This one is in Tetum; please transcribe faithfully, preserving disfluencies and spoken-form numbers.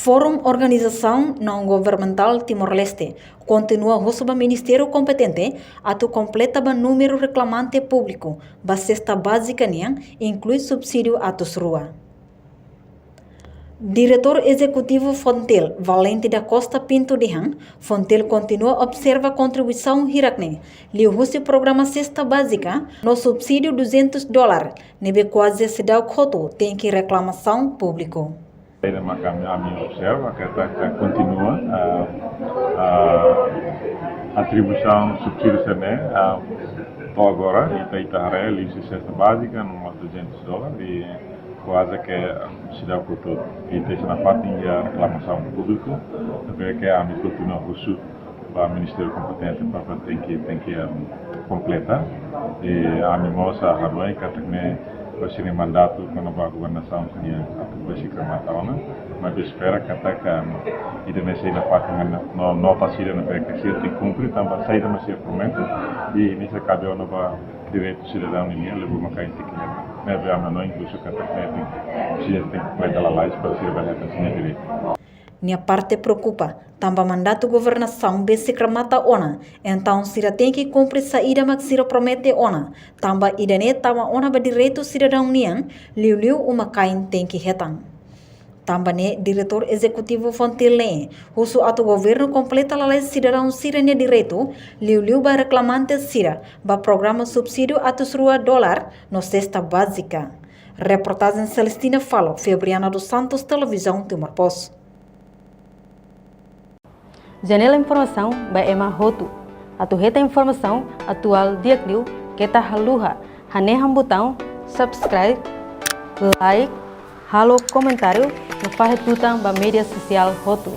Forum Organizasaun Naun Governamentál Timor-Leste kontinua husu ba ministériu kompetente atu kompleta ba númeru reklamante públiku ba sesta bázika nian, inklui subsídiu atus rua. Diretór Ezekutivu Fontil, Valente da Costa Pinto dehan, Fontil kontinua observa kontribuisaun hirak-ne'e liuhusi programa sesta bázika no subsídiu duzentus dolar, ne'ebé kuaze seidauk hotu tenke reklamasaun públiku. Saida maka ami, ami observa katak kontinua, ah, ah, atribuisaun subsídiu sira-ne'e, ah, to'o agora ita, ita haree liuhusi sesta bázika no mós duzentus dolar, i kuaze ke, ah, seidauk hotu. Ita sei nafatin iha reklamasaun públiku, ne'ebé ke ami kontinua husu ba ministériu kompetente para, para tenke, tenke, um, kompleta. I ami mós hanoin katak ne'e ba sira-nia mandatu kona-ba governasaun sira-nia atu bá sei remata ona. Maibé espera katak, um, ida-ne'e sei nafatin no, no nota sira ne'ebé ke sira tenke kumpre, tanba saida mak sira promete, i ne'e sei kabe ona ba direitu sidadaun nian, lebo maka ita ke ne'ebé ami hanoin husu katak ne'e tenke, sira tenke kompleta lalais para sira bele hetan sira-nia direitu. Nia parte preokupa, tanba mandatu governasaun besik remata ona, entaun sira tenke kumpre saida mak sira promete ona, tanba ida-ne'e tama ona ba direitu sidadaun nian, liuliu uma-kain tenke hetan. Tanba ne'e, Diretór Ezekutivu Fontil ne'e husu atu governu kompleta lalais sidadaun sira-nia direitu, liuliu ba reklamante sira, ba programa subsídiu atus rua dolar no sesta bázika. Reportajen Celestina Falo, Febriana dos Santos, Televizaun Timor Post. Janela informasaun ba ema hotu. Atu hetan informasaun atuál di'ak liu, keta haluha hanehan butaun subscribe, like, halo komentáriu no fahe tutan ba média sosiál hotu.